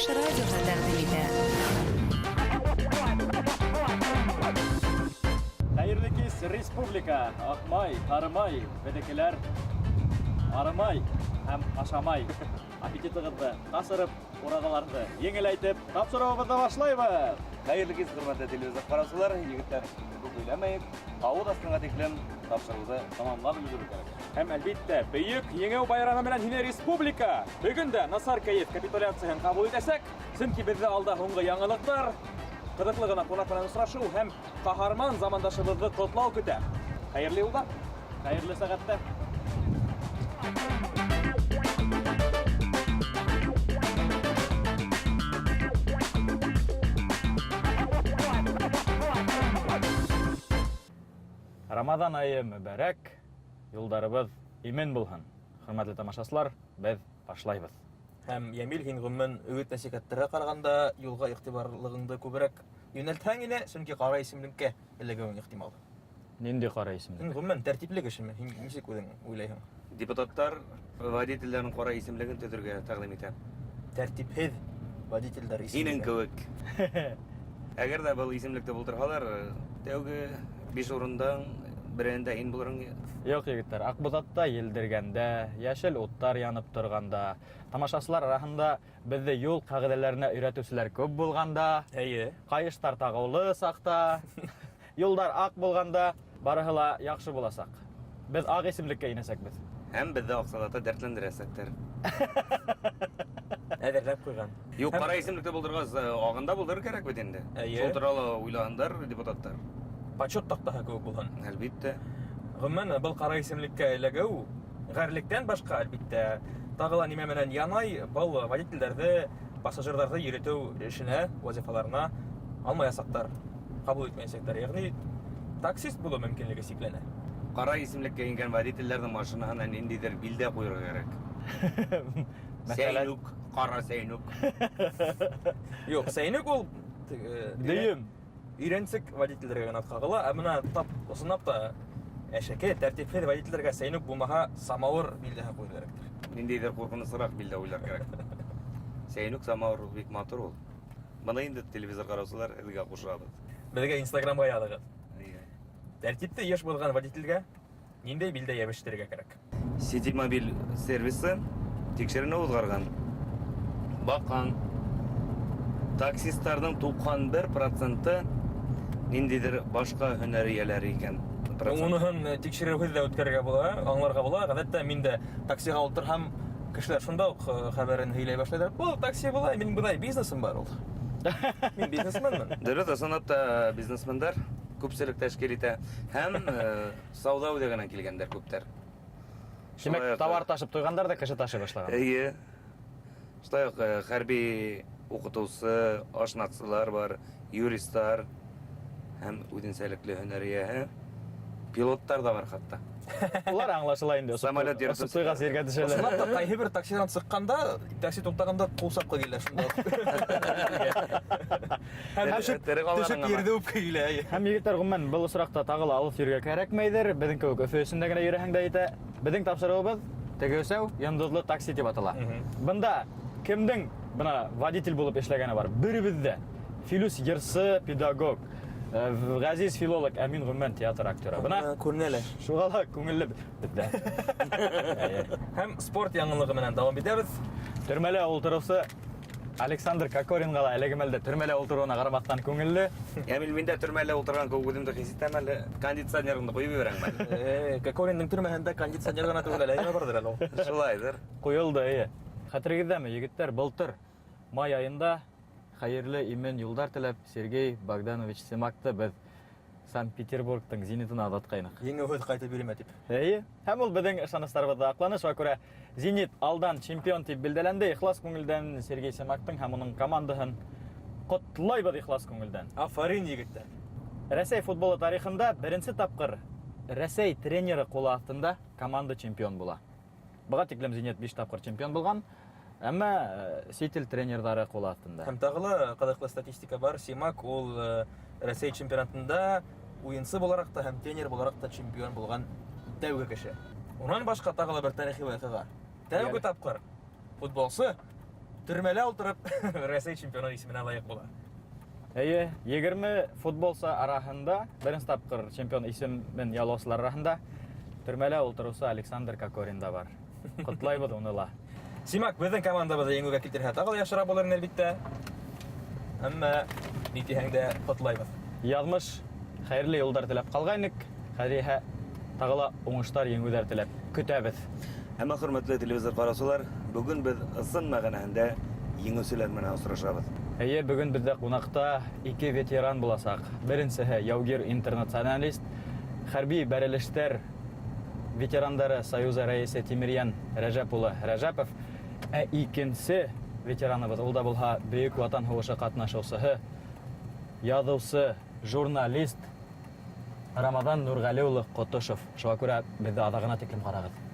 Чуваш радиоһы тәкъдим итә. Хәйерле кис, республика! Аҡмай, һарымай, беҙҙекеләр арымай һәм ашамай. Аппетитығыҙҙы ҡасырып, ураҙаларҙы еңеләйтеп, тапшырыуыбыҙҙы башлайбыҙ! Хәйерле кис, хөрмәтле телевизор ҡараусылар, егеттәр, күп һөйләмәйек, ауыҙ аҫтына тиклем тапшырыуҙы тамамлап өлгөрөү кәрәк. Һәм, әлбиттә, бөйөк Еңеү байрамы менән һине республика! Бөгөн дә насар кәйеф капитуляцияһын ҡабул итәсәк, сөнки беҙҙә алда һуңғы яңылыҡтар, ҡыҙыҡлы ғына ҡунаҡ менән осрашыу һәм ҡаһарман замандашыбыҙҙы ҡотлау көтә. Хәйерле юлдар! Хәйерле сәғәттә! Рамаҙан айы мөбәрәк, юлдарыбыҙ имен булһын. Хөрмәтле тамашасылар, беҙ башлайбыҙ. Һәм Ямил, һин гомумән өгөт-нәсихәттәргә ҡарағанда юлға иғтибарлығыңды күберәк йүнәлтһәң ине, сөнки ҡара исемлеккә эләгеүең ихтимал. Нинди ҡара исемлек? Һин гомумән тәртипле кешеме? Һин нисек үҙең уйлайһың? Депутаттар водительдәрнең ҡара исемлеген төҙөргә тәкъдим итә. Тәртипһеҙ водительдәр исемлеге. Һинең кеүек. Әгәр ҙә был исемлекте булдырһалар, тәүге биш урындан береһендә һин булырың. Юҡ, егеттәр, Аҡбуҙатта елдергәндә, йәшел уттар янып торғанда, тамашасылар араһында беҙҙе юл ҡағиҙәләренә өйрәтеүселәр күп булғанда, Әйе. ҡайыштар тағыулы саҡта, юлдар аҡ булғанда, барыһы ла яҡшы буласаҡ. Беҙ аҡ исемлеккә инәсәкбеҙ. Һәм беҙҙе аҡсалата дәртләндерәсәктәр. Әҙерләп ҡуйған. Юҡ, ҡара исемлекте булдырғас, ағында булдырыр кәрәк бит инде. Әйе. Шул турала уйлаһындар депутаттар. Почет таҡтаһы кеүек булһын. Әлбиттә. Ғөмүмән, был ҡара исемлеккә эләгеү ғәрлектән башҡа, әлбиттә, тағы ла нимә менән янай, был водительдәрҙе, пассажирҙарҙы йөрөтөү эшенә, вазифаларына алмаясаҡтар, ҡабул итмәйәсәктәр. Йәғни таксист булыу мөмкинлеге сикләнә. Ҡара исемлеккә ингән водительдәрҙең машинаһына ниндәйҙер билдә ҡуйырға кәрәк. Мәҫәлән? Сәйнүк, ҡара сәйнүк. Юҡ, сәйнүк ул теге, Дөйөм. Өйрәнсек водительдәргә генә ҡағыла, ә бына тап ысынлап та әшәке, тәртипһеҙ водительдәргә сәйнүк булмаһа, самауыр билдәһе ҡуйыр кәрәктер. Ниндәйҙер ҡурҡынысыраҡ билдә уйлар кәрәк. Сәйнүк самауыр ул бик матур ул. Бына инде телевизор ҡараусылар, һеҙгә ҡушабыҙ. Беҙгә Инстаграмға яҙығыҙ. Әйе. Тәртипте йыш боҙған водительгә ниндәй билдә йәбештерергә кәрәк? Сити мобиль сервисы тикшеренеү уҙғарған. Баҡҡан таксисттарҙың 91 проценты ниндәйҙер башҡа һөнәр эйәләре икән. Процент. Уныһын тикшереүһеҙ ҙә үткәрергә була, аңларға була. Ғәҙәттә мин дә таксиға ултырһам, кешеләр шунда уҡ хәбәрен һөйләй башлайҙар. Был такси була, минең бындай бизнесым бар ул. Мин бизнесменмын. Дөрөҫ, ысынлап та бизнесмендар күпселек тәшкил итә. Һәм сауҙа үҙәгенән килгәндәр күптәр. Тимәк, Шулай уҡ, товар ташып туйғандар ҙа кеше ташый башлаған. Эйе. Шулай уҡ хәрби уҡытыусы, ашнаҡсылар бар, юристар һәм үҙенсәлекле һөнәр эйәһе, пилоттар ҙа бар хатта. Улар аңлашыла инде, Самолет осоп туйғас ергә төшәләр. Ысынлап та ҡайһы бер таксиҙан сыҡҡанда, такси туҡтағанда ҡул сапҡы килә шунда. Һәм Тере ҡалғанын төшөп ғына. ерҙе үпкә килә, әйе. Һәм егеттәр, ғөмүмән, был осраҡта тағы ла алыҫ йөрөргә кәрәкмәйҙер. Беҙҙең кеүек Өфө эсендә генә йөрөһәң дә етә. Беҙҙең тапшырыуыбыҙ теге өсәү йондоҙло такси тип атала. Бында кемдең бына водитель булып эшләгәне бар? Беребеҙ ҙә. Филүс йырсы, педагог, Ғәзиз филолог, ә мин ғөмүмән театр актеры. Бына Күренә лә. Шуға ла күңелле беҙҙә. Әйе. Һәм спорт яңылығы менән дауам итәбеҙ. Төрмәлә ултырыусы Александр Кокоринға ла әлеге мәлдә төрмәлә ултырыуына ҡарамаҫтан күңелле. Ямил, мин дә төрмәлә ултырған кеүек үҙемде хис итәм әле. Кондиционерыңды ҡуйып ебәрәң әле. Кокориндың төрмәһендә кондиционер ғына түгел әле, әймә барҙыр әле ул. Шулайҙыр. Ҡуйылды, эйе. Хәтерегеҙҙәме, егеттәр, былтыр май айында хәйерле имен юлдар теләп Сергей Богданович Семакты беҙ Санкт-Петербургтың Зенитына оҙатҡайныҡ. Еңеүһеҙ ҡайтып йөрөмә тип. Эйе. Һәм ул беҙҙең ышаныстарыбыҙҙы аҡланы. Шуға күрә Зенит алдан чемпион тип билдәләнде. Ихлас күңелдән Сергей Семактың һәм уның командаһын ҡотлайбыҙ ихлас күңелдән. Афарин, егеттәр. Рәсәй футболы тарихында беренсе тапҡыр Рәсәй тренеры ҡулы аҫтында команда чемпион була. Быға тиклем Зенит 5 тапҡыр чемпион булған, әммә сит ил тренерҙары ҡулы аҫтында. Һәм тағы ла ҡыҙыҡлы статистика бар. Семак ул Рәсәй чемпионатында уйынсы булараҡ та һәм тренер булараҡ та чемпион булған тәүге кеше. Унан башҡа тағы ла бер тарихи ваҡиға. Тәүге Йәле. тапҡыр футболсы Төрмәлә ултырып Рәсәй чемпионы исеменә лайыҡ була. Эйе, 20 футболсы араһында беренсе тапҡыр чемпион исемен яулаусылар араһында төрмәлә ултырыусы Александр Кокорин да бар. Ҡотлайбыҙ уны ла. Тимәк, беҙҙең командабыҙ еңеүгә килтерһә тағы ла яҡшыраҡ булыр ине, әлбиттә. Әммә ни тиһәң дә ҡотлайбыҙ. Яҙмыш хәйерле юлдар теләп ҡалғайныҡ. Хәҙер иһә тағы ла уңыштар, еңеүҙәр теләп көтәбеҙ. Әммә, хөрмәтле телевизор ҡараусылар, бөгөн беҙ ысын мәғәнәһендә еңеүселәр менән осрашабыҙ. Эйе, бөгөн беҙҙә ҡунаҡта ике ветеран буласаҡ. Беренсеһе яугир-интернационалист, хәрби бәрелештәр ветерандары Союзы рәйесе Тимерйән Рәжәп улы Рәжәпов. Ә икенсе ветераныбыҙ, ул да булһа Бөйөк Ватан һуғышы ҡатнашыусыһы, яҙыусы, журналист Рамаҙан Нурғәле улы Ҡотошов. Шуға күрә беҙҙе аҙағына тиклем ҡарағыҙ.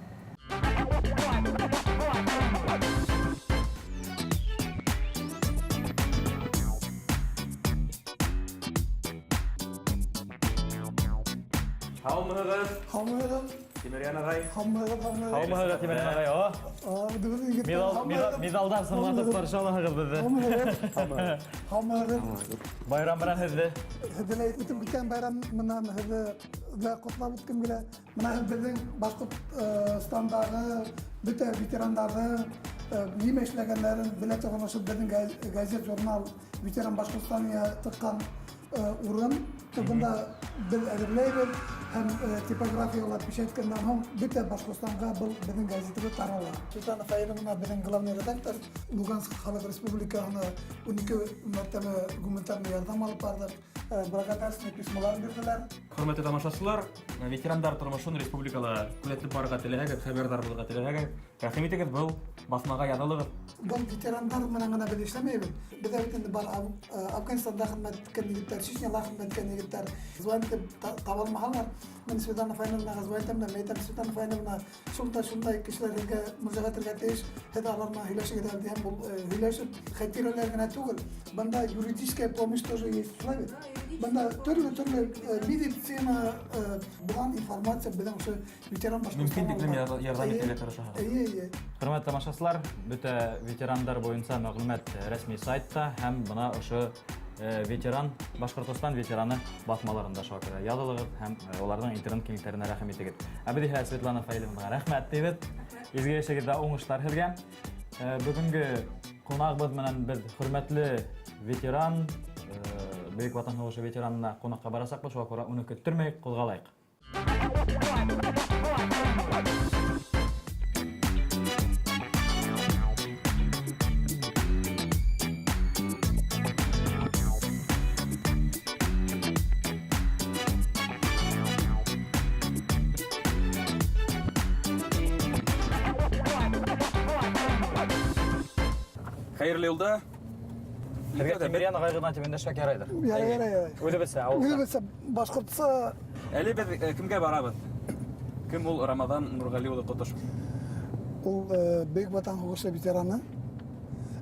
Һаумыһығыҙ, Һаумыһығыҙ, Тимерйән ағай. һаумыһығыҙ, һаумыһығыҙ. Һаумыһығыҙ, Тимерйән ағай. О, Үҙебеҙҙең егеттәр, һаумыһығыҙ. миҙалдар сыңлатып ҡаршы алаһығыҙ беҙҙе. Һаумыһығыҙ. Һаумыһығыҙ. Байрам менән һеҙҙе. Һеҙҙе лә үтеп киткән байрам менән һеҙҙе ҙә ҡотлап үткем килә. Бына һеҙ беҙҙең Башҡортостандағы бөтә ветерандарҙы нимә эшләгәндәрен белә торған ошо беҙҙең газет, журнал «Ветеран Башҡортостана» сыҡҡан урын. Бында беҙ әҙерләйбеҙ һәм типографияла печаткәндән һуң бөтә Башҡортостанға был беҙҙең газетыбыҙ тарала. Светлана Фаиловна беҙҙең главный редактор. Луганск халыҡ республикаһына 12 мәртәбә гуманитарный ярҙам алып барҙыҡ. Благодарственный письмолар бирҙеләр. Хөрмәтле тамашасылар, ветерандар тормошон республикала күҙәтеп барырға теләһәгеҙ, хәбәрҙар булырға теләһәгеҙ, рәхим итегеҙ, был баҫмаға яҙылығыҙ. Был ветерандар менән генә беҙ эшләмәйбеҙ. Беҙҙә бит инде бар Афганистанда хеҙмәт иткән егеттәр, Чечняла хеҙмәт иткән егеттәр. Звонить итеп таба алмаһалар, мин Светлана Фаиловнаға звонить итәм дә, мин әйтәм, Светлана Фаиловна, шундай, шундай кешеләр һеҙгә мөрәжәғәт итергә тейеш, һеҙ алар менән һөйләшегеҙ әле тиһәм, был һөйләшеп, хәтирәләр генә түгел. Бында юридическая помощь тоже есть, шулай бит? Бында төрлө-төрлө медицина булған информация беҙҙең ошо ветеран Мөмкин Башҡортостан тиклем алған. ярҙам Эйе, итергә тырышаһығыҙ. Эйе, эйе. Хөрмәтле тамашасылар, бөтә ветерандар буйынса мәғлүмәт рәсми сайтта һәм бына ошо ветеран, Башҡортостан ветераны баҫмаларында, шуға күрә яҙылығыҙ һәм уларҙың интернет киңлектәренә рәхим итегеҙ. Ә беҙ иһә Светлана Фаиловнаға рәхмәт тибеҙ. Изге эшегеҙҙә уңыштар һеҙгә. Бөгөнгө ҡунағыбыҙ менән беҙ хөрмәтле ветеран, Бөйөк Ватан һуғышы ветеранына ҡунаҡҡа барасаҡбыҙ, шуға күрә уны көттөрмәй ҡуҙғалайыҡ. Хәйерле юлда. Һеҙгә Тимерйән ағай ғына тип өндәшһәк ярайҙыр. Ярай, ярай, ярай. Үҙебеҙсә, ауылса. Үҙебеҙсә, башҡортса. Әле беҙ кемгә барабыҙ? Кем ул Рамаҙан Нурғәли улы Ҡотошов? Ул Бөйөк Ватан һуғышы ветераны.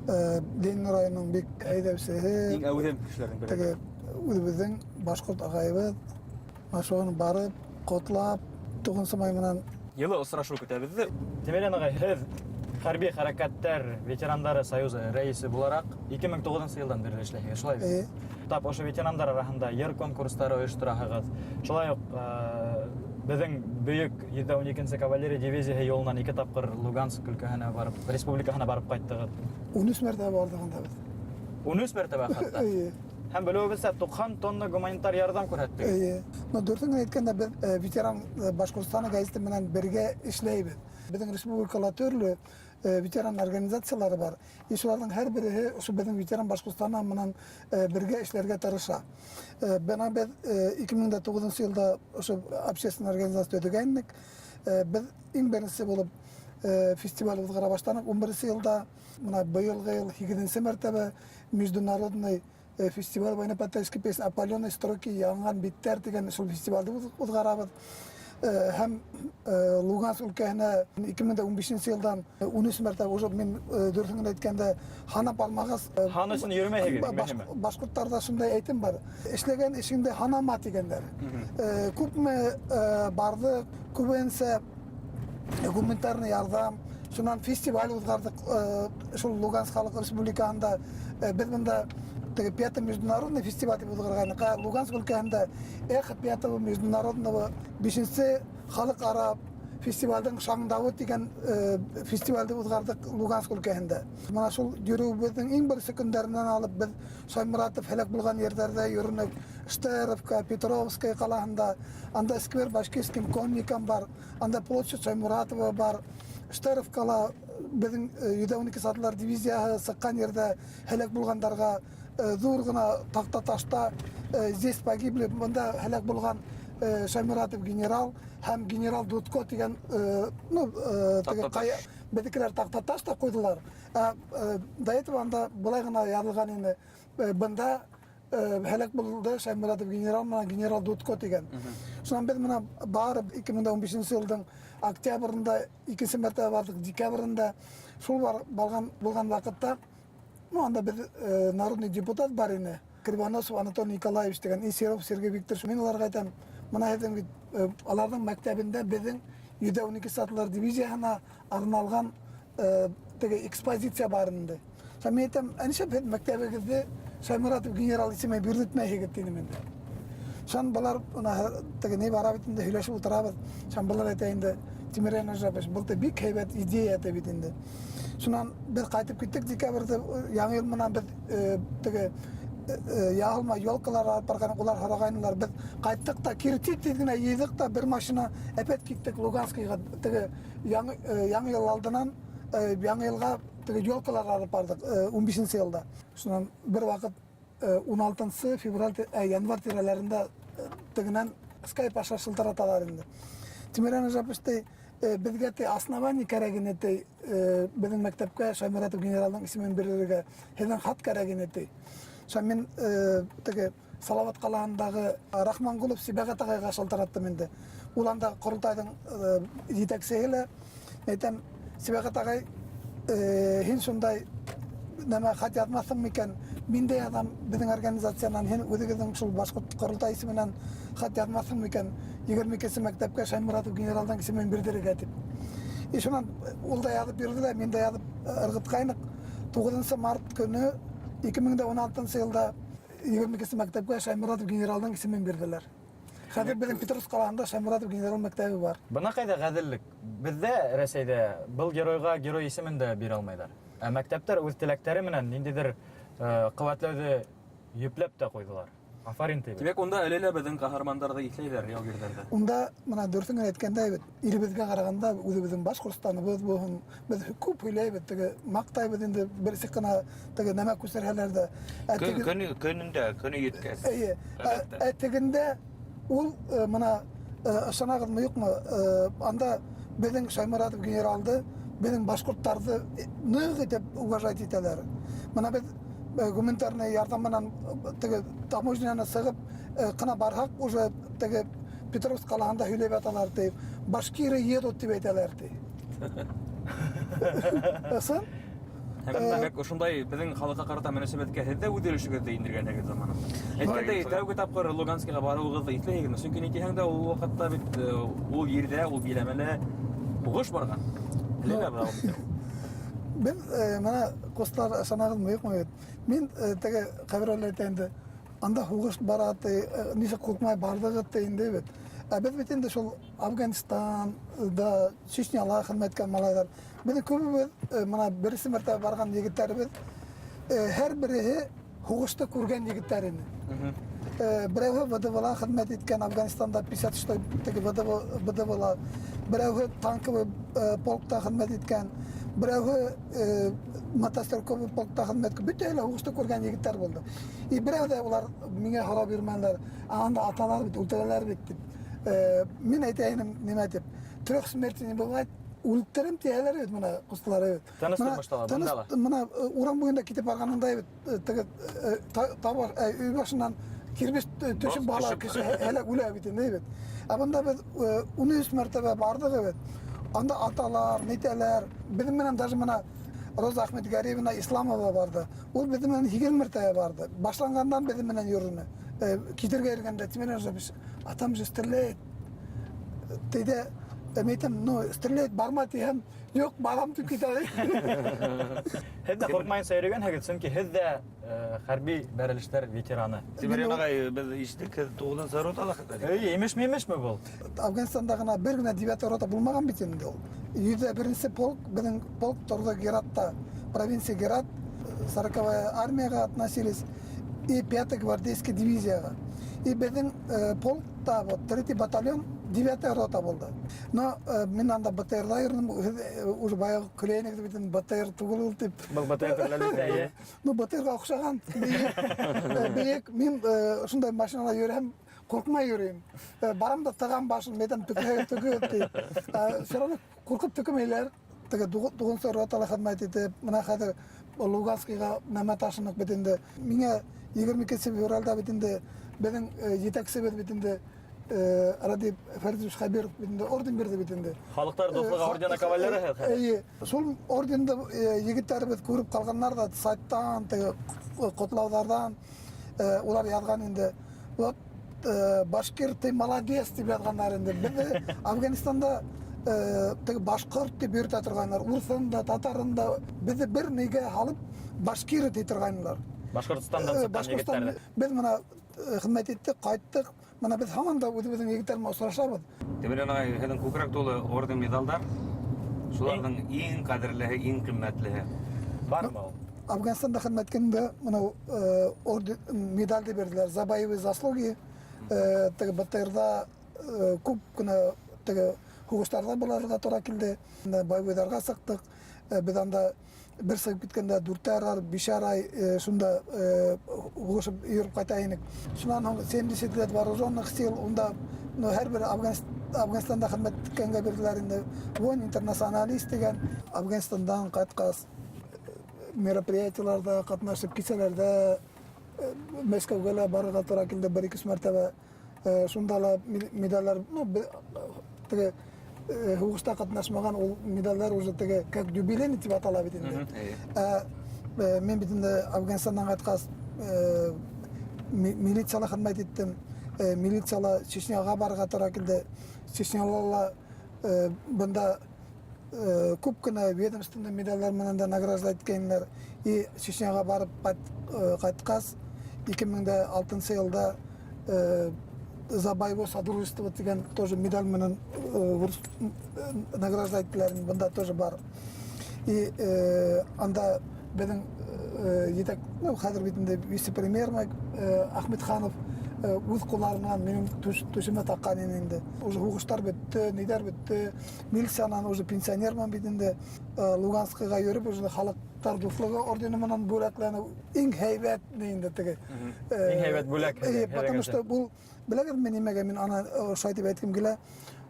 Ленин районының бик әйҙәүсеһе. Иң әүҙем кешеләрҙең береһе. Теге үҙебеҙҙең башҡорт ағайыбыҙ. Шуны барып, ҡотлап, 9 май менән Йылы осрашыу көтәбеҙ ҙә. Тимерйән ағай, һеҙ хәрби хәрәкәттәр ветерандары союзы рәйесе булараҡ ике мең туғыҙынсы йылдан бирле эшләйһегеҙ, шулай бит? Эйе. Тап ошо ветерандар араһында йыр конкурстары ойоштораһығыҙ. Шулай уҡ беҙҙең бөйөк йөҙҙә ун икенсе кавалерия дивизияһы юлынан 2 тапҡыр Луганск өлкәһенә барып, республикаһына барып ҡайттығыҙ. Ун өс мәртәбә барҙыҡ унда беҙ. Ун өс мәртәбә хатта? Эйе. Һәм белеүебеҙсә, 90 тонна гуманитар ярҙам күрһәттек. Эйе. Но дөрөҫөн генә әйткәндә, беҙ ветеран Башҡортостаны гәзите менән бергә эшләйбеҙ. Беҙҙең республикала төрлө ветеран организациялары бар. И шуларҙың һәр береһе ошо беҙҙең ветеран Башҡортостаны менән бергә эшләргә тырыша. Бына беҙ ике мең дә туғыҙынсы йылда ошо общественный организация төҙөгәйнек. Беҙ иң беренсе булып фестиваль уҙғара башланыҡ. Ун беренсе йылда, бына быйылғы йыл һигеҙенсе мәртәбә международный фестиваль военно-патриотической песни «Опаленные строки», янған биттәр тигән шул фестивалде уҙғарабыҙ. Һәм Луганск өлкәһенә ике мең дә ун бишенсе йылдан ун өс мәртәбә уже мин дөрөҫөн генә әйткәндә һанап алмағас Һан өсөн йөрөмәйһегеҙ, мөһиме. Башҡорттарҙа шундай әйтем бар. Эшләгән эшеңде һанама тигәндәр. Күпме барҙы, күбенсә гуманитарный ярҙам Шунан фестиваль уҙғарҙыҡ шул Луганск халыҡ республикаһында. Беҙ бында теге пятый международный фестиваль тип уҙғарғайныҡ. Ә Луганск өлкәһендә Эхо пятого международного бишенсе халыҡ-ара фестивалдең шаңдауы тигән фестивалде уҙғарҙыҡ Луганск өлкәһендә. Бына шул йөрөүебеҙҙең иң беренсе көндәренән алып беҙ Шайморатов һәләк булған ерҙәрҙә йөрөнөк. Штеровка, Петровская ҡалаһында, анда сквер башкирским конникам бар, анда площадь Шаймуратова бар. Штеровкала беҙҙең 112 атлылар дивизияһы сыҡҡан ерҙә һәләк булғандарға ҙур ғына таҡта ташта здесь погибли, бында һәләк булған Шаймуратов генерал һәм генерал Дудко тигән, ну, теге беҙҙекеләр таҡта таш та ҡуйҙылар. Ә до этого анда былай ғына яҙылған ине: бында һәләк булды Шаймуратов генерал менән генерал Дудко тигән. Шунан беҙ менән барып 2015 йылдың октябрендә икенсе мәртәбә барҙыҡ, декабрендә. Шул барған булған ваҡытта, ну, анда беҙ народный депутат бар ине, Кривоносов Анатолий Николаевич тигән, и Серов Сергей Викторович. Мин уларға әйтәм: бына һеҙҙең бит аларҙың мәктәбендә беҙҙең 112 атлылар дивизияһына арналған теге экспозиция бар инде. Мин әйтәм, ә нишләп һеҙ мәктәбегеҙҙе Шаймуратов генерал исеме бирҙетмәйһегеҙ, тинем инде. Шунан былар бына теге ни бара бит инде, һөйләшеп ултырабыҙ. Шунан былар әйтә инде: Тимерән Нажапович, был бик һәйбәт идея бит инде. Шунан беҙ ҡайтып киттек декабрҙә, яңы йыл менән беҙ теге яһалма елкалар алып барған, улар һорағайнылар. Беҙ ҡайттыҡ та кире тиҙ генә йыйҙыҡ та бер машина әпәт киттек Луганскийға, теге яңы йыл алдынан, яңы йылға теге елкалар алып барҙыҡ 15-нсе йылда. Шунан бер ваҡыт 16 февраль, январь тирәләрендә тегенән скайп аша шылтыраталар инде. Тимерән Нажапович, беҙгә ти основание кәрәк ине, ти, беҙҙең мәктәпкә Шаймуратов генералдың исемен бирергә һеҙҙең хат кәрәк ине, ти. Шунан мин теге Салават ҡалаһындағы Рахманғолов Сибәғәт ағайға шылтыраттым инде. Ул анда ҡоролтайҙың етәксеһе лә. Әйтәм: Сибәғәт ағай, һин шундай нәмә хат яҙмаҫһың микән? Мин дә яҙам беҙҙең организациянан, һин үҙегеҙҙең шул башҡорт ҡоролтай исеменән хат яҙмаҫһың микән? 22-нсе мәктәпкә Шаймуратов генералдың исемен бирҙерергә тип. И шунан ул да яҙып бирҙе лә, мин дә яҙып ырғытҡайныҡ. 9 март көнө 2016 йылда 22-нсе мәктәпкә Шаймуратов генералдың исемен бирҙеләр. Хәҙер беҙҙең Петровск ҡалаһында Шаймуратов генерал мәктәбе бар. Бына ҡайҙа ғәҙеллек. Беҙҙә Рәсәйҙә был геройға герой исемен дә бирә алмайҙар. Ә мәктәптәр үҙ теләктәре менән ниндәйҙер ҡеүәтләүҙе йөпләп тә ҡуйҙылар. Афарин тибеҙ. Тимәк, унда әле лә беҙҙең ҡаһармандарҙы иҫләйҙәр, яугирҙәрҙе. Унда бына дөрөҫөн генә әйткәндә бит, илебеҙгә ҡарағанда үҙебеҙҙең Башҡортостаныбыҙ булһын, беҙ күп һөйләйбеҙ, теге маҡтайбыҙ инде, берсе ҡына теге нәмә күсерһәләр ҙә. Көнө көнөндә, көнө еткәс. Эйе. Ә тегендә ул бына ышанағыҙмы, юҡмы, анда беҙҙең Шаймуратов генералды, беҙҙең башҡорттарҙы ныҡ итеп уважать итәләр. Бына беҙ гуманитарный ярҙам менән теге таможняны сығып ҡына барһаҡ, уже теге Петровск ҡалаһында һөйләп яталар, ти. Башкиры едут тип әйтәләр, ти. Ысын? Һәм димәк, ошондай беҙҙең халыҡҡа ҡарата мөнәсәбәткә һеҙ ҙә үҙ өлөшөгөҙҙө индергәнһегеҙ заманында. Әйткәндәй, тәүге тапҡыр Луганскиға барыуығыҙҙы иҫләйһегеҙме? Сөнки ни тиһәң дә, ул ваҡытта бит ул ерҙә, ул биләмәлә һуғыш барған. Әле лә. Беҙ бына ҡустар, ышанағыҙмы, юҡмы бит. Мин теге ҡайберәүләр әйтә инде, анда һуғыш бара, ти, нисек ҡурҡмай барҙығыҙ, ти инде бит. Ә беҙ бит инде шул Афганистанда, Чечняла хеҙмәт иткән малайҙар. Беҙҙең күбебеҙ, бына беренсе мәртәбә барған егеттәребеҙ, һәр береһе һуғышты күргән егеттәр ине. Берәүһе ВДВ-ла хеҙмәт иткән Афганистанда 56 теге ВДВ, ВДВ-ла, берәүһе танковый полкта хеҙмәт иткән, берәүһе мотострелковый полкта хеҙмәт иткән. Бөтәһе лә һуғышты күргән егеттәр булды. И берәү ҙә улар миңә һорау бирмәнеләр: анда аталар бит, үлтерәләр бит, тип. Мин әйтә инем, нимә тип: трех смерти не бывает, үлтерем тиһәләр бит, бына ҡустылар бит. Тыныс тормошта ла, бында ла. Бына урам буйында китеп барғанында бит, теге өй башынан кирбес төшөп бала кеше һәләк үлә бит инде бит. Ә бында беҙ 13 мәртәбә барҙыҡ бит. Анда аталар, нитәләр, беҙҙең менән даже бына Роза Ахметгариевна Исламова барҙы. Ул беҙҙең менән 8 мәртәбә барҙы. Башланғандан беҙҙең менән йөрөнө. Китергә йөрөгәндә, Тимер Ажабич, атам же стреляет. Тейҙә Мин әйтәм, ну, стрелять барма тиһәм, юҡ, барам тип китә. Һеҙ ҙә ҡурҡмайынса йөрөгәнһегеҙ, сөнки һеҙ ҙә хәрби бәрелештәр ветераны. Тимерйән ағай, беҙ ишеттек, һеҙ туғыҙынсы ротала хәтта. Эйе, имешме-имешме был? Афганистанда ғына бер генә девятый рота булмаған бит инде ул. 101-нсе полк, беҙҙең полк торҙо Гератта, провинция Герат, 40-я армияға относились и 5-я гвардейская дивизияға. И беҙҙең полкта вот третий батальон, 9-я рота булды. Но мин анда БТР-ҙа йөрөнөм, һеҙ уже баяғы көлә бит инде, БТР түгел ул тип. Был БТР түгел, әлбиттә, эйе. Ну, БТР-ға оҡшаған, бейек. Мин ошондай машинала йөрөһәм, ҡурҡмай йөрөйөм. Барам да тығам башын, әйтәм, төкөһәгеҙ, төкөгөҙ тип. Все равно ҡурҡып төкөмәйҙәр. Теге туғыҙынсы ротала хеҙмәт итеп, бына хәҙер Луганскийға нәмә ташыныҡ бит инде. Миңә 22 февралдә бит инде беҙҙең етәксебеҙ бит инде Радий Фәритович Хәбиров бит инде орден бирҙе бит инде. Халыҡтар дуҫлығы ордены кавалеры һеҙ хәҙер. Эйе, шул орденды егеттәребеҙ күреп ҡалғандар ҙа сайттан, теге ҡотлауҙарҙан, улар яҙған инде. Вот, башкир, ты молодец тип яҙғандар инде. Беҙҙе Афганистанда теге башҡорт тип йөрөтә торғайнылар, урыҫын да, татарын да беҙҙе бер нигә һалып башкиры ти торғайнылар. Башҡортостандан сыҡҡан Башҡортостан егеттәрҙе. Беҙ бына хеҙмәт иттек, ҡайттыҡ. Бына беҙ һаман да үҙебеҙҙең егеттәр менән осрашабыҙ. Тимерйән ағай, һеҙҙең күкрәк тулы орден, медалдар. Шуларҙың иң ҡәҙерлеһе, иң ҡиммәтлеһе бармы ул? Афганистанда хеҙмәт иткәндә бынау орден, медалде бирҙеләр за боевые заслуги. Теге БТР-ҙа күп кенә теге һуғыштарҙа булырға тура килде. Боевойҙарға сыҡтыҡ. Беҙ анда бер сығып киткәндә дүртәр ай, бишәр ай шунда һуғышып йөрөп ҡайта инек. Шунан һуң 70 лет вооруженных сил, унда, ну, һәр бер Афганистанда хеҙмәт иткәнгә бирҙеләр инде. Воин интернационалист тигән. Афганистандан ҡайтҡас мероприятиеларҙа ҡатнашып, кисәләрҙә Мәскәүгә лә барырға тура килде бер ике мәртәбә. Шунда ла медалдар, ну, теге һуғышта ҡатнашмаған ул медалдар уже теге как юбилейный тип атала бит инде. Мин бит инде Афганистандан ҡайтҡас милицияла хеҙмәт иттем. Милицияла Чечняға барырға тура килде. Чечняла ла бында күп кенә ведомственный медалдар менән дә награждать иткәннәр. И Чечняға барып ҡайтҡас, 2006 йылда за боевое содружество тигән тоже медаль менән награждать иттеләр. Бында тоже бар. И анда беҙҙең етәк, ну, хәҙер бит инде вице-премьер Ахмедханов үҙ ҡулларынан минең түшемә таҡҡан ине инде. Уже һуғыштар бөттө, ниҙәр бөттө. Милициянан уже пенсионермын бит инде. Луганскиға йөрөп, уже халыҡтар дуҫлығы ордены менән бүләкләнеү иң һәйбәт ни инде теге. Иң һәйбәт бүләк. Потому что был, беләгеҙме нимәгә мин аны шулай тип әйткем килә?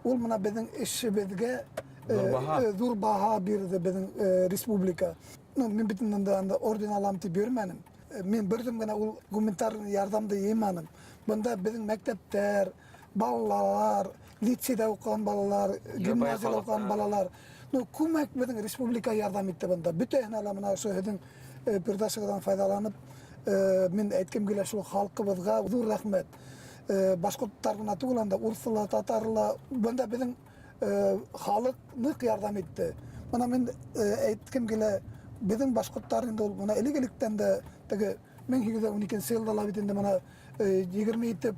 Ул бына беҙҙең эшебеҙгә Ҙур баһа. Ҙур баһа бирҙе беҙҙең республика. Ну, мин бит инде анда орден алам тип йөрөмәнем. Мин берҙем генә ул гуманитар ярҙамды йыйманым. Бында беҙҙең мәктәптәр, балалар, лицейҙа уҡыған балалар, гимназияла уҡыған балалар. Ну, күмәк беҙҙең республика ярҙам итте бында. Бөтәһенә лә бына ошо һеҙҙең передачағыҙҙан файҙаланып, мин әйткем килә шул халҡыбыҙға ҙур рәхмәт. Башҡорттар ғына түгел, анда урыҫ ла, татар ла, бында беҙҙең халыҡ ныҡ ярҙам итте. Бына мин әйткем килә, беҙҙең башҡорттар инде ул бына элек-электән дә теге 1812 йылда ла бит инде бына 27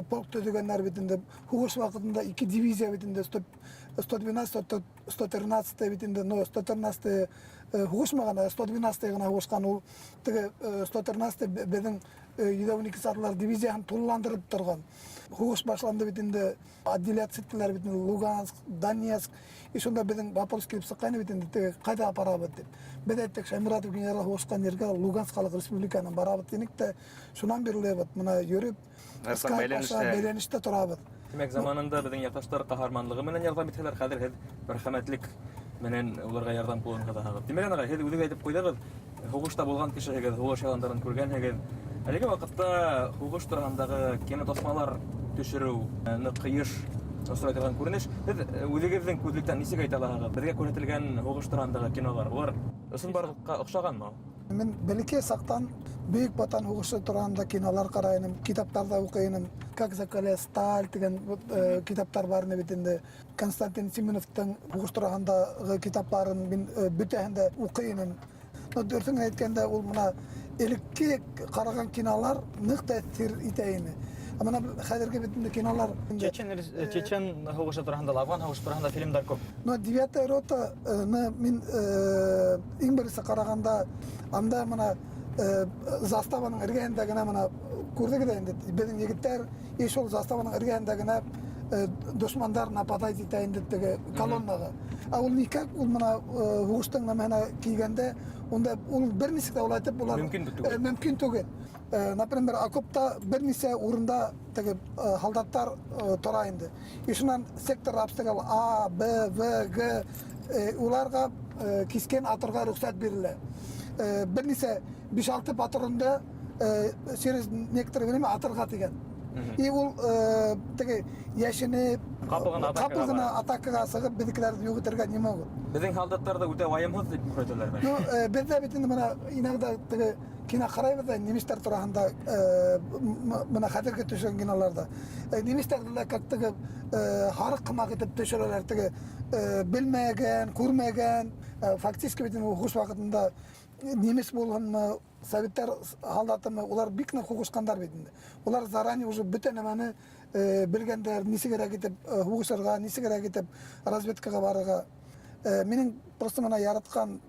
полк төҙөгәндәр бит инде. Һуғыш ваҡытында ике дивизия бит инде, 112, 113 бит инде, но 113 һуғышмаған, 112 ғына һуғышҡан. Ул теге 113 беҙҙең 112 атлылар дивизияһын тулыландырып торған. Һуғыш башланды бит инде, отделяться иттеләр бит инде, Луганск, Донецк. И шунда беҙҙең вопрос килеп сыҡҡайны бит инде, теге ҡайҙа апарабыҙ тип. Беҙ әйттек, Шаймуратов генерал һуғышҡан ергә, Луганск халыҡ республикаһына барабыҙ тинек тә, шунан бирле вот бына йөрөп, Һәр саҡ Skype бәйләнештә. аша бәйләнештә торабыҙ. Тимәк, заманында беҙҙең яҡташтар ҡаһарманлығы менән ярҙам итһәләр, хәҙер һеҙ мәрхәмәтлек менән уларға ярҙам ҡулын һуҙаһығыҙ. Тимерйән ағай, һеҙ үҙегеҙ әйтеп ҡуйҙығыҙ, һуғышта булған кешеһегеҙ, һуғыш яландарын күргәнһегеҙ. Әлеге ваҡытта һуғыш тураһындағы кинотасмалар төшөрөү ныҡ йыш осрай торған күренеш. Һеҙ үҙегеҙҙең күҙлектән нисек әйтә алаһығыҙ? Беҙгә күрһәтелгән һуғыш тураһындағы кинолар, улар ысынбарлыҡҡа оҡшағанмы? Мин бәләкәй саҡтан Бөйөк Ватан һуғышы тураһында кинолар ҡарай инем, китаптар ҙа уҡый инем. Как закаляли сталь тигән китаптар бар ине бит инде. Константин Семеновтың һуғыш тураһындағы китапларын мин бөтәһен дә уҡый инем. Но дөрөҫөн генә әйткәндә, ул бына элекке ҡараған кинолар ныҡ тәьҫир итә ине. Ә бына хәҙерге бит инде кинолар Чечен, чечен һуғышы тураһында ла, Афған һуғышы тураһында фильмдар күп. Но «Девятая рота»ны мин иң беренсе ҡарағанда, анда бына заставаның эргәһендә генә, бына күрҙегеҙ ҙә инде, беҙҙең егеттәр, и шул заставаның эргәһендә генә дошмандар нападать итә инде теге колоннаға. Ә ул никак ул бына һуғыштың нәмәһенә килгәндә, унда ул бер нисек тә улай итеп улар Мөмкин түгел. Мөмкин түгел. Например, окопта бер нисә урында теге һалдаттар тора инде. И шунан сектор обстрел А, Б, В, Г, уларға кискен атырға рөхсәт бирелә. Бер нисә 5-6 патронды через некоторое время атырға тигән. И ул теге йәшенеп Ҡапыл ғына атакаға ҡапыл ғына бара. Атакаға сығып беҙҙекеләрҙе юҡ итергә не могут. Беҙҙең һалдаттар ҙа үтә вайымһыҙ тип күрһәтәләр. Ну, беҙҙә бит инде бына иногда теге кино ҡарайбыҙ ҙа немецтар тураһында, бына хәҙерге төшөргән киноларҙа. Немецтарҙы ла как теге һарыҡ һымаҡ итеп төшөрәләр, теге белмәгән, күрмәгән. Фактически бит инде һуғыш ваҡытында немец булһынмы, советтар һалдатымы, улар бик ныҡ һуғышҡандар бит инде. Улар заранее уже бөтә нәмәне белгәндәр, нисегерәк итеп һуғышырға, нисегерәк итеп разведкаға барырға. Минең просто бына яратҡан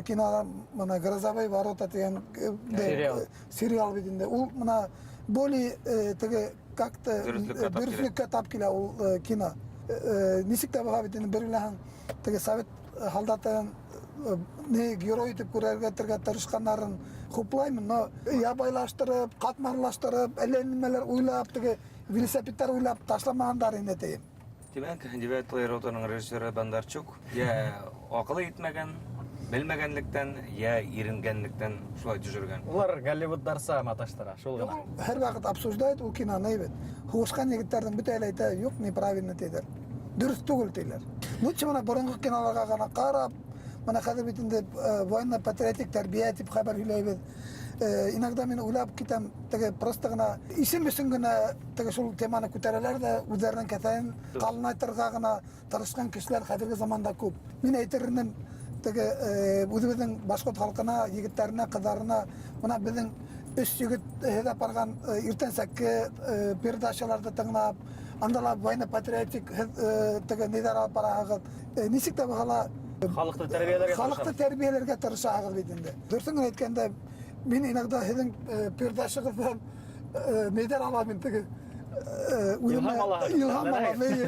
кинолар бына «Грозовые ворота» тигән Сериал. Сериал бит инде. Ул бына более теге как-то Дөрөҫлөккә тап килә. Дөрөҫлөккә тап килә ул кино. Нисек тә булһа бит инде бер уйлаһаң, теге совет һалдатын не герой итеп күрергә тырышҡандарын хуплаймын, но ябайлаштырып, ҡатмарлаштырып, әллә нимәләр уйлап, теге велосипедтар уйлап ташламағандар инде тейем. Тимәк, «Девятая рота»ның режиссеры Бондарчук йә аҡылы етмәгән, белмәгәнлектән, йә иренгәнлектән шулай төшөргән. Улар Голливуддарса маташтыра, шул ғына. Һәр ваҡыт обсуждает ул киноны бит. Һуғышҡан егеттәрҙең бөтәһе лә әйтә, юҡ, неправильно тиҙәр. Дөрөҫ түгел тиҙәр. Лучше бына боронғо киноларға ғына ҡарап, бына хәҙер бит инде военно-патриотик тәрбиә тип хәбәр һөйләйбеҙ. Иногда мин уйлап китәм, теге просто ғына исем өсөн генә теге шул теманы күтәрәләр ҙә, үҙҙәренең кеҫәһен ҡалынайтырға ғына тырышҡан кешеләр хәҙерге заманда күп. Мин әйтер инем, теге үҙебеҙҙең башҡорт халҡына, егеттәренә, ҡыҙҙарына, бына беҙҙең өс егет һөйләп барған иртәнсәкке передачаларҙы тыңлап, анда ла военно-патриотик теге ниҙәр алып бараһығыҙ. Нисек тә булһа ла халыҡты тәрбиәләргә халыҡты тырышабыҙ. Тәрбиәләргә тырышаһығыҙ бит инде. Дөрөҫөн генә әйткәндә, мин иногда һеҙҙең передачағыҙҙан ниҙәр алам мин теге үҙемә Илһам алаһығыҙ. Илһам алам, эйе.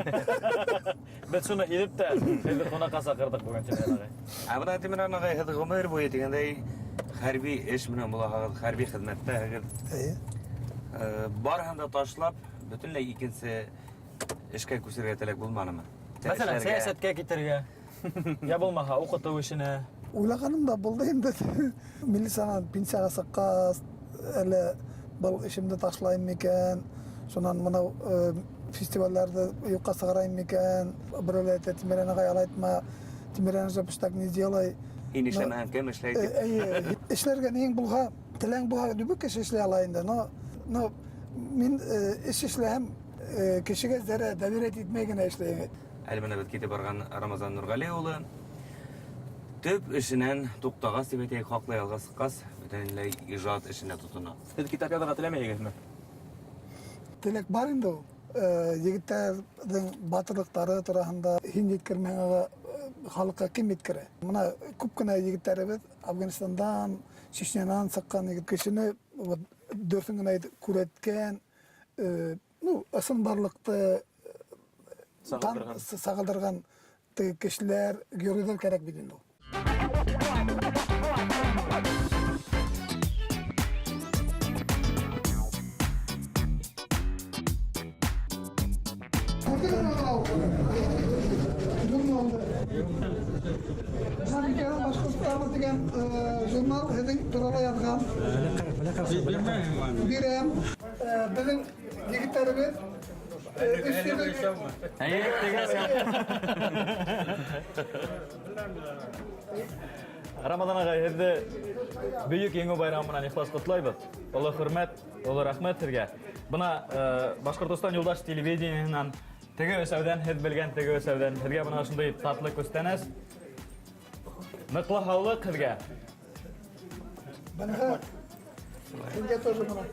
Беҙ шуны һиҙеп тә һеҙҙе ҡунаҡҡа саҡырҙыҡ бөгөн, Тимерхан ағай. Ә бына, Тимерхан ағай, һеҙ ғүмер буйы тигәндәй хәрби эш менән булаһығыҙ, хәрби хеҙмәттәһегеҙ. Эйе. Барыһын да ташлап, бөтөнләй икенсе эшкә күсергә теләк булманымы? Мәҫәлән, Эшләргә. сәйәсәткә китергә. Я булмаһа, уҡытыу эшенә. Уйлағаным да булды инде. Милициянан пенсияға сыҡҡас, әле был эшемде ташлайым микән? Шунан мынау фестивалдәрҙе юҡҡа сығарайым микән? Берәүләр әйтә, Тимерхан ағай, алай итмә, Тимерхан Рәжәпович, так не делай. Һин эшләмәһәң, кем эшләй тип. Эйе, эшләргә ниң булһа, теләң булһа, любой кеше эшләй ала инде. Но мин эш эшләһәм, кешегә зәрә доверять итмәй генә эшләйем. Әле бына беҙ китеп барған Рамазан Нурғали улы төп эшенән туҡтағас, тип әйтәйек, хаҡлы ялға сыҡҡас, бөтөнләй ижад эшенә тотона. Һеҙ китап яҙырға теләмәйһегеҙме? Теләк бар инде ул. Егеттәрҙең батырлыҡтары тураһында һин еткермәһәң, халыҡҡа кем еткерә? Бына күп кенә егеттәребеҙ Афганистандан, Чечнянан сыҡҡан егет кешене вот дөрөҫөн генә әйтеп күрһәткән, ну, ысынбарлыҡты Сағылдырған. Сағылдырған теге кешеләр, геройҙар кәрәк бит инде ул. Журналды. Башҡортостаны тигән журнал һеҙҙең турала яҙған. Бирәм. Беҙҙең егеттәребеҙ өс егет. Әйе, тигән. Рамаҙан ағай, һеҙҙе Бөйөк Еңеү байрамы менән ихлас ҡотлайбыҙ. Оло хөрмәт, оло рәхмәт һеҙгә. Бына Башҡортостан юлдаш телевидениеһынан Теге өсәүҙән, һеҙ белгән теге өсәүҙән. Һеҙгә бына ошондай татлы күстәнәс. Ныҡлы һаулыҡ һеҙгә. Быныһы һеҙгә тоже бына.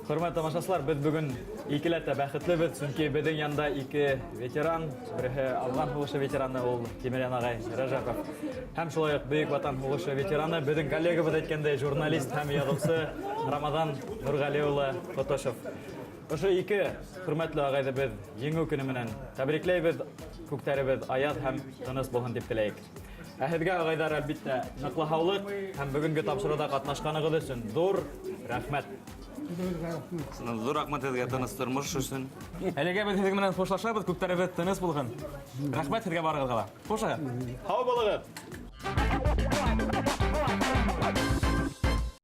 Хөрмәтле тамашасылар, беҙ бөгөн икеләтә бәхетлебеҙ, сөнки беҙҙең янда ике ветеран, береһе Афған һуғышы ветераны, ул Тимерйән ағай Рәжәпов. Һәм шулай уҡ Бөйөк Ватан һуғышы ветераны, беҙҙең коллегабыҙ әйткәндәй, журналист һәм яҙыусы Рамаҙан Нурғәли улы Ҡотошов. Ошо ике хөрмәтле ағайҙы беҙ Еңеү көнө менән тәбрикләйбеҙ, күктәребеҙ аяҙ һәм тыныс булһын тип теләйек. Ә һеҙгә, ағайҙар, әлбиттә, ныҡлы һаулыҡ һәм бөгөнгө тапшырыуҙа ҡатнашҡанығыҙ өсөн ҙур рәхмәт. Ҙур рәхмәт һеҙгә тыныс тормош өсөн. Әлегә беҙ һеҙҙең менән хушлашабыҙ, күктәребеҙ тыныс булһын. Рәхмәт һеҙгә барығыҙға ла. Хушығыҙ. Һау булығыҙ!